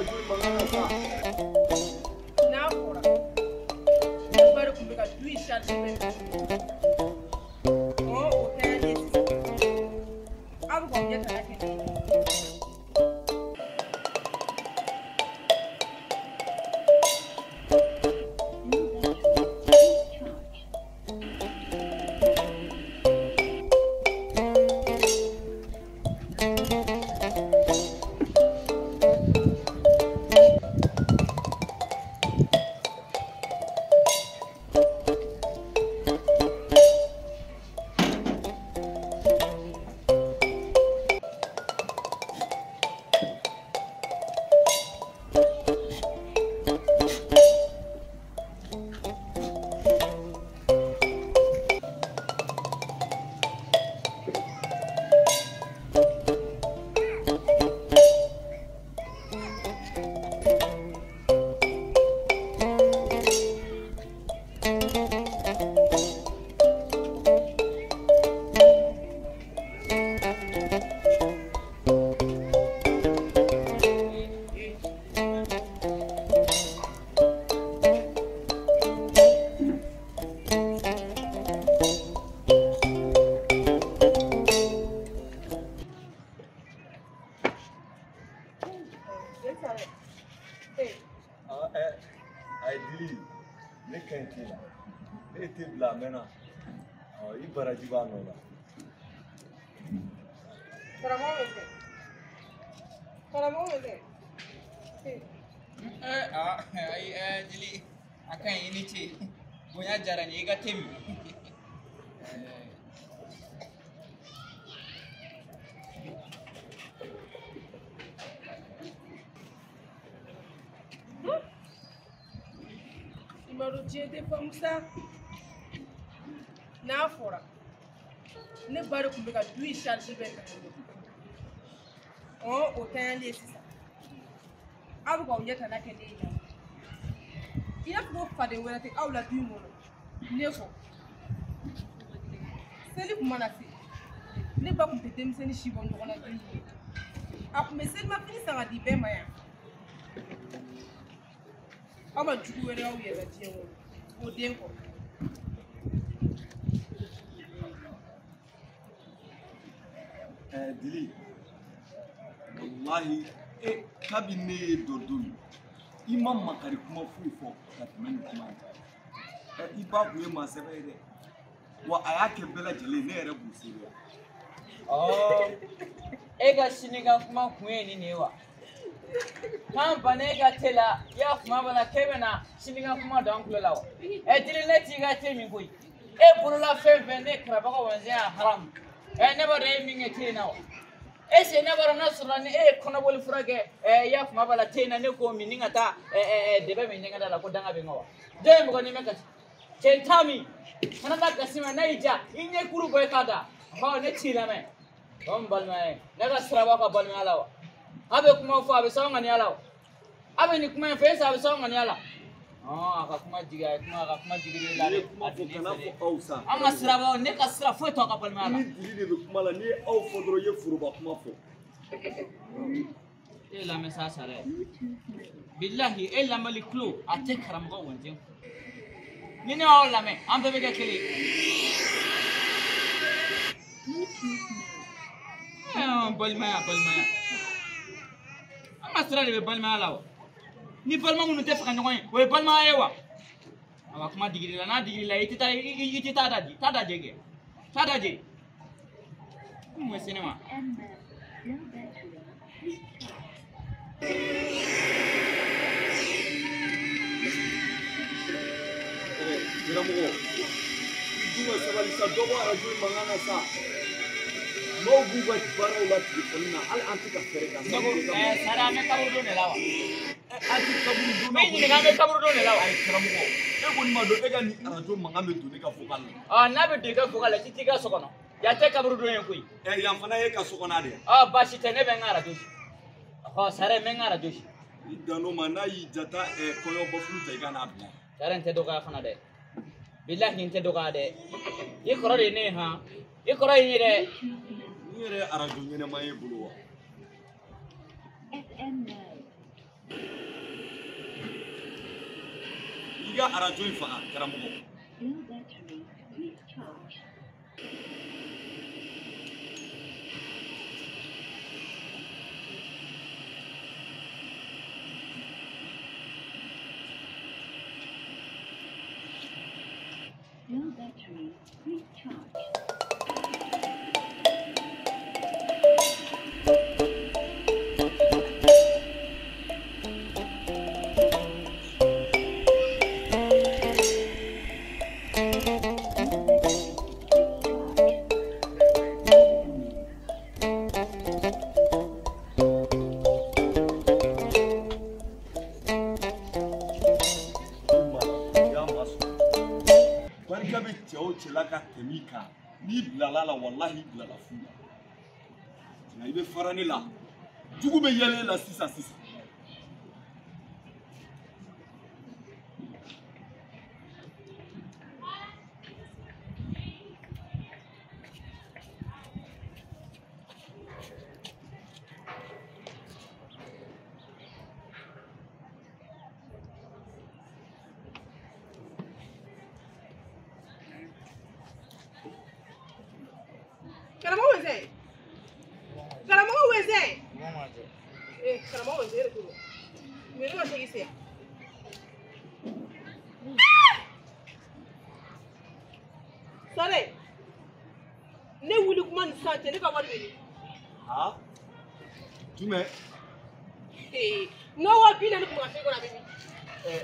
arajo in mankan na sa. N'a fɔra ne ba de tun bɛ ka du in charge bɛɛ. O kɛra ne ye sisan. Aw bɛ k'aw ɲɛ tana kɛ ne ye. Ne ka ɲi t'e la, ne t'e bila a mɛnna, i baraji b'a nɔ la. Karamɔgɔ bɛ fɛ. Karamɔgɔ bɛ fɛ. Ayi Jeli, a ka ɲi i ni ce. Bonya diyara n ye, i ka te min. I m'a dɔn diɲɛ tɛ faamu sa. N'a fɔra ne ba de tun bɛ ka du in charge bɛɛ ta. O tanyali ye sisan. Aw bɛ k'aw ɲɛ tana kɛ ne ye. I n'a fɔ ko faden wɛrɛ tɛ aw la du in kɔnɔ ne kɔ. Seli tun mana se, ne ba tun tɛ denmisɛnnin si bɔ ɲɔgɔn na du in kɔnɔ. A tun bɛ selimafini san ka di bɛɛ ma yan. Aw ma jugu wɛrɛ aw yɛrɛ diɲɛ kɔnɔ o den kɔ. Dili, walahi e kabi ne ye dɔ don min, i ma makari kuma foyi fɔ ka tɛmɛ nin kuma in kan. I ba kun ye maa sɛbɛ ye dɛ, wa a y'a kɛ bɛɛ lajɛlen ne yɛrɛ b'u seereya. E ka sinikan kuma kun ye nin de ye wa? K'an banna e ka te la, i y'a kuma b'a la k'e bɛna sinikan kuma don an tulo la wa? Dili, ne t'i ka te min koyi. E bolola fɛn fɛn ne karamɔgɔ wɔnzɛn y'a haramu. Ne b'a dɔn e ye min kɛ te in na wa? Est-ce que ne b'a dɔn n'a sɔrɔla ni e ye kɔnɔboli fura kɛ i y'a kuma b'a la te in na ne k'o min ni ka taa dɛbɛ min ɲɛgɛn da la ko danga bɛ n kan wa? Jɔn ye mɔgɔ ni mɛn kasi? Cɛ n t'a min. Kana taa kasi ma n'a y'i diya i ɲɛ kuru bɔ i k'a da. Ne t'i lamɛn. O n balima ye, ne ka sira b'aw ka balimaya la wa? A bɛ kuma fɔ a bɛ s'aw ŋaniya la wa? A bɛ nin kuma in fɔ est-ce que a bɛ s'aw ŋaniya la? A ka kuma jigin, a ye kuma, a ka kuma jigin la dɛ. Kuma fɔ kana fɔ aw sa. An ka sira b'aw, ne ka sira foyi t'aw ka balimaya la. I ni Dili de bɛ kuma la, n'i ye aw fɔ dɔrɔn i ye foroba kuma fɔ. E lamɛn sa dɛ. Bilahi e lamɛnli tulo a tɛ karamɔgɔ wɔnjɛ. Ni ne y'aw lamɛn an bɛɛ bɛ kɛ kelen ye. Balimaya balimaya. An ka sira de bɛ balimaya la wa? Ni balima minnu tɛ fɛ ka ɲɔgɔn ye, o ye balimaya ye wa? A ka kuma digir'i la, n'a digir'i la i tɛ taa i tɛ taa da di, taa da je kɛ. Taa da je. Mun bɛ se ne ma? Karamɔgɔ, i dun ka sabali sa, dɔ bɔ arajo in mankan na sa. Maaw b'u ka baaraw la telefɔni na, hali an tɛ ka fɛɛrɛ ka Ne ko Sara an bɛ kaburudon de la wa? An tɛ kaburudon na. N b'i ɲininka an bɛ kaburudon de la wa? Ayi karamɔgɔ, e kɔni m'a dɔn e ka nin arajo mankan bɛ don ne ka vocal la. N'a bɛ don i ka vocal la, i t'i ka so kɔnɔ. Yan tɛ kaburudon ye koyi. Yan fana ye ka so kɔnɔ de ye. Baasi tɛ, ne bɛ n ka arajo si. Sara n bɛ n ka arajo si. I dan'o ma, n'a y'i ja taa kɔɲɔ bɔfulu ta i ka n'a bila. Sara n tɛ dɔgɔya fana dɛ. Bilahi n tɛ dɔgɔya dɛ. I kɔrɔ de ye ne ye han. I kɔrɔ ye n ye dɛ. Ni yɛrɛ ye arajo ɲɛnɛma ye bolo wa? FM mode. I ka arajo in faga karamɔgɔ. Cɛla ka tɛmɛ i kan n'i bilala la walahi i bilala fu la nka i bɛ fara ne la jugu bɛ yɛlɛ e la sisan sisan. Karamɔgɔ wɛsɛ. Karamɔgɔ wɛsɛ yɛrɛ ko. Mun ye ne ka segi se yan? Sare, ne wuli kuma ni sisan cɛ ne ka wari bɛ min? Aa, jumɛn? N ka 200 kun bɛ n ka segi kɔnɔ a bɛ min?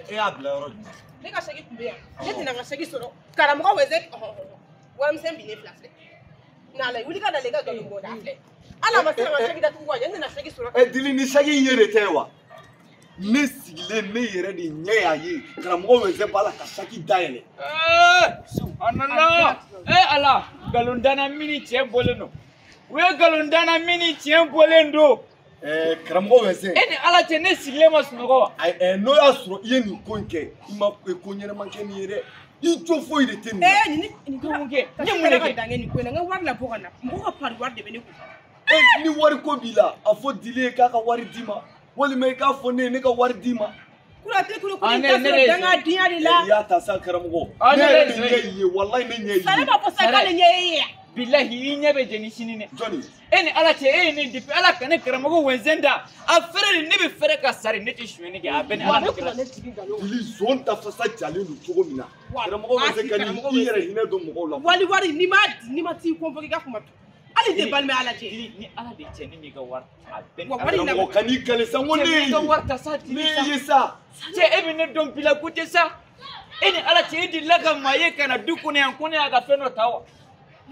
E y'a bila yɔrɔ jumɛn? Ne ka segi kun bɛ yan. Ne tɛna n ka segi sɔrɔ. Karamɔgɔ wɛsɛ warimisɛn binnen fila filɛ. N'ala wuli ka nalen ka nkalon bɔ da filɛ. Ala ma se ka segi datugu wa n tɛna segi sɔrɔ. Dili ni segi in ye de tɛ wa? Ne sigilen ne yɛrɛ de ɲɛ y'a ye karamɔgɔ wɛsɛ b'a la ka saki dayɛlɛ. Subhanallah. Ala nkalon danna min ni tiɲɛ bɔlen don. U ye nkalon danna min ni tiɲɛ bɔlen don. Karamɔgɔ wɛsɛ. E ni Ala cɛ ne sigilen ma sunɔgɔ wa? N'o y'a sɔrɔ i ye nin ko in kɛ i ma ko ɲɛnama kɛ nin ye dɛ. I jo foyi de tɛ nin na. Nin ko mun kɛ? Ne mun de kɛ? Dan kɛ nin ko in na n ka wari labɔ ka na mɔgɔw ka pari wari de bɛ ne kun. Ni wari ko b'i la a fɔ Dili ye k'a ka wari d'i ma walima i k'a fɔ ne ye ne ka wari d'i ma. Kura tɛ kuro kuro i t'a sɔrɔ dangadenya de la. I y'a ta sa karamɔgɔ. Ne yɛrɛ de ɲɛ y'i ye walayi ne ɲɛ y'i ye. Sare ma fɔ sa k'ale ɲɛ ye yan. Bilahi i ɲɛ bɛ jeni sini dɛ. Jɔnni? E ni Ala cɛ e ye ne depuis Ala ka ne karamɔgɔ wɛnzɛn da a fɛrɛ de ne bɛ fɛrɛ ka sari ne tɛ sonyɛni kɛ a bɛɛ ni Ala ni kira. Dili zon ta fasa jalen don cogo min na. Karamɔgɔ wɛnzɛn ka n'i yɛrɛ hinɛ don mɔgɔw la. Wali wari n'i ma di n'i ma t'i convoqué i ka kuma hali tɛ balimaya Ala cɛ. Ni Ala de cɛ ne m'i ka wari a bɛɛ ni Ala. Karamɔgɔ ka n'i kale sa n ko ne ye. Cɛ ka wari ta sa Dili sa. Ne ye sa. Cɛ e bɛ ne dɔn bi la ko tɛ sa. E ni Ala cɛ e delila ka maa ye ka na du kɔnɔ yan ko ne y'a ka fɛn dɔ ta wa?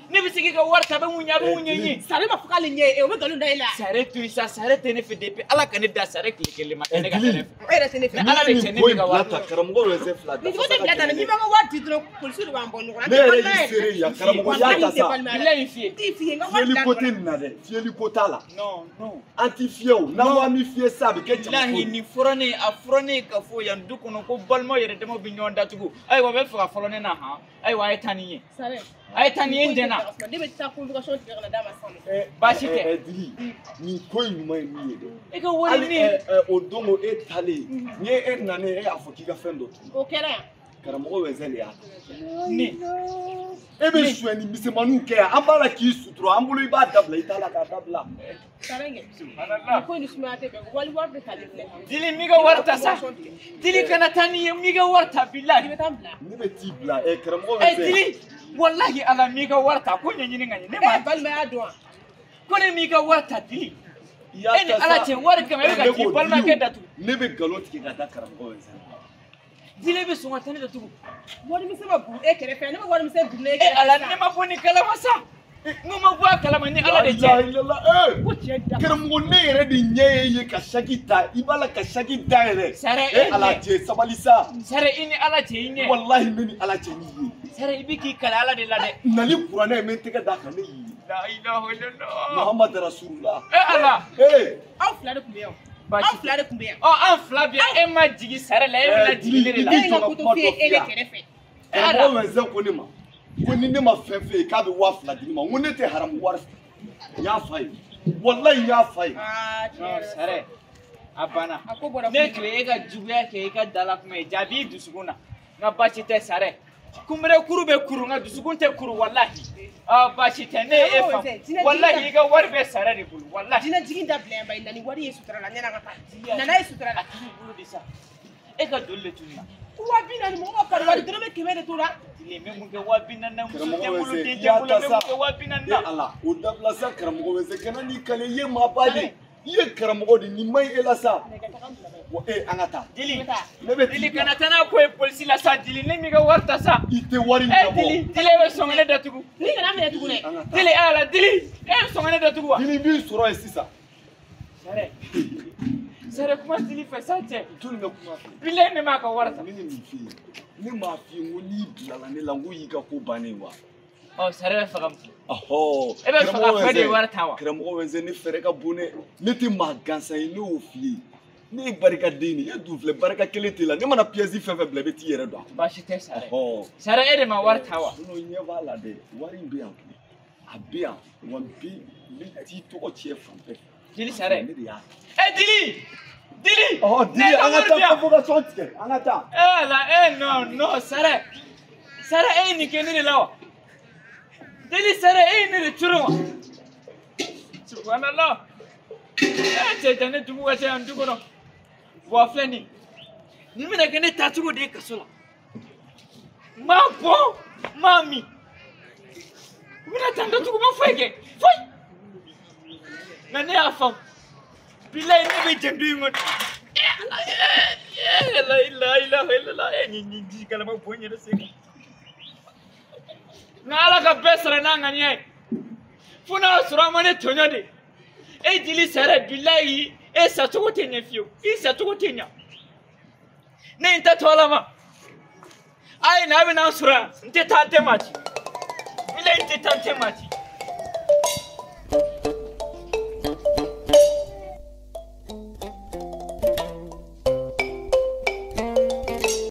Ne bɛ se k'i ka wari ta a bɛ mun ɲɛ a bɛ mun ɲɛ ɲɛ. Sare ma fɔ k'ale ɲɛ ye o bɛ nkalon da e la. Sare to yen sa sare tɛ ne fɛ depuis Ala ka ne da sare tile kelen ma kɛ ne ka hɛrɛ fɛ. E yɛrɛ tɛ ne fɛ. Ni Ala de cɛ ne bɛ ka wari ta karamɔgɔ wɛsɛ fila da. Nin ko tɛ bila tan n'i ma ka wari di dɔrɔn polisiw de b'an bɔ ɲɔgɔn na. Ne yɛrɛ y'i seere yan karamɔgɔ y'a ta sa. Bilahi fiyɛ. N t'i fiyɛ n ka wari Fiyɛli ko tɛ nin na dɛ fiyɛli ko t'a la. Non non. An t'i fiyɛ o n'an ko an b'i fiyɛ sa a bɛ kɛ Bilahi jamako ye. nin fɔra ne ye a fɔra ne ye ka fɔ yan du kɔnɔ ko balimaw yɛrɛ damaw bɛ ɲɔgɔn datugu ayiwa a bɛ fɛ ka fɔlɔ ne na han ayiwa a ye taa ni n ye. Sare. A ye taa ni ye n dɛnna. Ne bɛ taa convocation tigɛ ka na d'a ma sisan. Baasi tɛ. Dili nin ko in ɲuman ye min ye dɛ. E ka wari ni. Hali o don o e taalen ni e nanen e y'a fɔ k'i ka fɛn dɔ tunu. O kɛra yan. Karamɔgɔ wɛsɛ de y'a ta. Ne. E bɛ sonyɛni misɛnmaninw kɛ yan an b'a la k'i sutura an bolo i b'a dabila i t'a la k'a dabila. Sare kɛ. Subhanallah. Nin ko in ni sumaya tɛ bɛn wali wari bɛ talen filɛ. Dili m'i ka wari ta sa. Dili kana taa ni ye m'i ka wari ta bilahi. I bɛ taa n bila. Ne bɛ t'i bila karamɔgɔ wɛsɛ. Dili walahi Ala m'i ka wari ta ko ɲɛɲini ka ɲɛ ne ma. E balimaya dɔn wa? Ko ne m'i ka wari ta Dili. E ni Ala cɛ wari kama e bɛ ka t'i balimakɛ datugu. Ne bɛ nkalon tigɛ ka da karamɔgɔ wɛsɛ la. Dili bɛ sɔn ka taa ne datugu. Warimisɛn ma buru e kɛrɛfɛ ne bɛ warimisɛn buru e kɛrɛfɛ. Ala ne ma bɔ nin kalama sa. N ko ma bɔ a kalama ni Ala de cɛ. Ko cɛ da. Karamɔgɔ ne yɛrɛ de ɲɛ ye ye ka saki ta i b'a la ka saki dayɛlɛ. Sare e Ala cɛ sabali sa. Sare i ni Ala cɛ i ɲɛ. Walahi ne ni Ala cɛ n'i ye. Sare i bɛ k'i kali Ala de la dɛ. Nali kuranɛ n bɛ n tɛgɛ d'a kan ne y'i ye. La ilaha illallah. Muhammad Rasulullah. Ala. Aw fila de tun bɛ yan. Aw fila de tun bɛ yan. Ɔ an fila bɛ yan e ma jigin sare la e bɛna jigin ne de la. Ne ye n ka koto f'i ye e de kɛrɛfɛ. Karamɔgɔ wɛsɛ ko ne ma. Ko ni ne ma fɛn f'e ye k'a bɛ 2000 di ne ma n ko ne tɛ haramu wari fɛ n y'a f'a ye walayi n y'a f'a ye. Non Sare a banna ne tun ye e ka juguya kɛ i ka dala kuma ye jaabi i dusukun na Nka baasi tɛ Sarɛ. Kunbere kuru bɛ kuru nka dusukun tɛ kuru walahi. Ah baasi tɛ ne ye e faamu. Walahi i ka wari bɛ Sarɛ de bolo walahi. Jinɛ jigin dabila yan ba na ni wari ye sutura la ɲɛna ka taa. Nana ye sutura la. A t'i bolo de sa. E ka joli de tununa. 240 mɔgɔ ka pari wari dɔrɔmɛ 100 de tora. Dili n bɛ mun kɛ 240 na muso tɛ n bolo den tɛ n bolo n bɛ mun kɛ 240 na. Ala o dabila sa karamɔgɔ Wɛsɛ kana n'i kale i ye maaba de i ye karamɔgɔ de nin man ɲi e la sa. Wa e an ka taa. Dili Dili kana taa n'a ko ye polisi la sa Dili ne m'i ka wari ta sa. I tɛ wari minɛ bɔ. Dili Dili e bɛ sɔn ka ne datugu. Ni kana minɛ tugun dɛ. Dili ala Dili e bɛ sɔn ka ne datugu wa. Dili b'i sɔrɔ yen sisan. Sarɛ Sarɛ kuma Dili fɛ sa cɛ. Joli bɛ kuma fɛ. Bilayi ne m'a ka wari ta. Ne ye nin f'i ye ne m'a f'i ye n ko n'i bilala ne la n ko y'i ka ko bannen wa. Ɔ Sarɛ bɛ fɛ ka mun fɔ. Ɔhɔ. E bɛ fɛ ka fɛn de wari ta wa. Karamɔgɔ Wɛsɛ ne fɛɛrɛ ka bon dɛ ne tɛ maa gansan ye ne y'o f'i ye. Ne ye barikaden de ye e dun filɛ barika kelen t'e la ne mana pièce fɛn fɛn bila i bɛ t'i yɛrɛ don a kɔnɔ. Baasi tɛ Sarɛ. Ɔhɔ. Sarɛ e de ma wari ta wa. Sinon ɲɛ b'a la dɛ wari in bɛ yan a bɛ yan wa bi n bɛ t'i tɔgɔ tiɲɛ fan bɛɛ fɛ. Dili Sarɛ. Ne de y'a ta. E Dili. Dili. Ɔhɔ Dili an ka taa fo ka sɔn tigɛ an ka taa. E la e non non Sarɛ. Sarɛ e ye nin kɛ ne de la wa. Dili Sarɛ e ye ne de turu wa. Subhanallah. E cɛ jan ne dugu ka ca yan du kɔnɔ. Wa filɛ nin nin bɛna kɛ ne taacogo de ye kaso la. N m'a bɔ n m'a min. U bɛna taa n datugu n ma foyi kɛ foyi. Nka ne y'a faamu. Bilayi ne bɛ jɛn du in kɔnɔ. La ilaha illallah e nin ji kalama bɔ n yɛrɛ sen kan. Nka Ala ka bɛɛ sara n'a ŋaniya ye. Fo n'a y'a sɔrɔ an ma ne tɔɲɔ de. E Dili Sarɛ bilayi e sacogo tɛ ɲɛ fiyewu i sacogo tɛ ɲɛ. Ne ye n ta to Ala ma. A ye na a bɛ n'an sɔrɔ yan n tɛ taa n tɛ maa ci. Bilayi n tɛ taa n tɛ maa ci.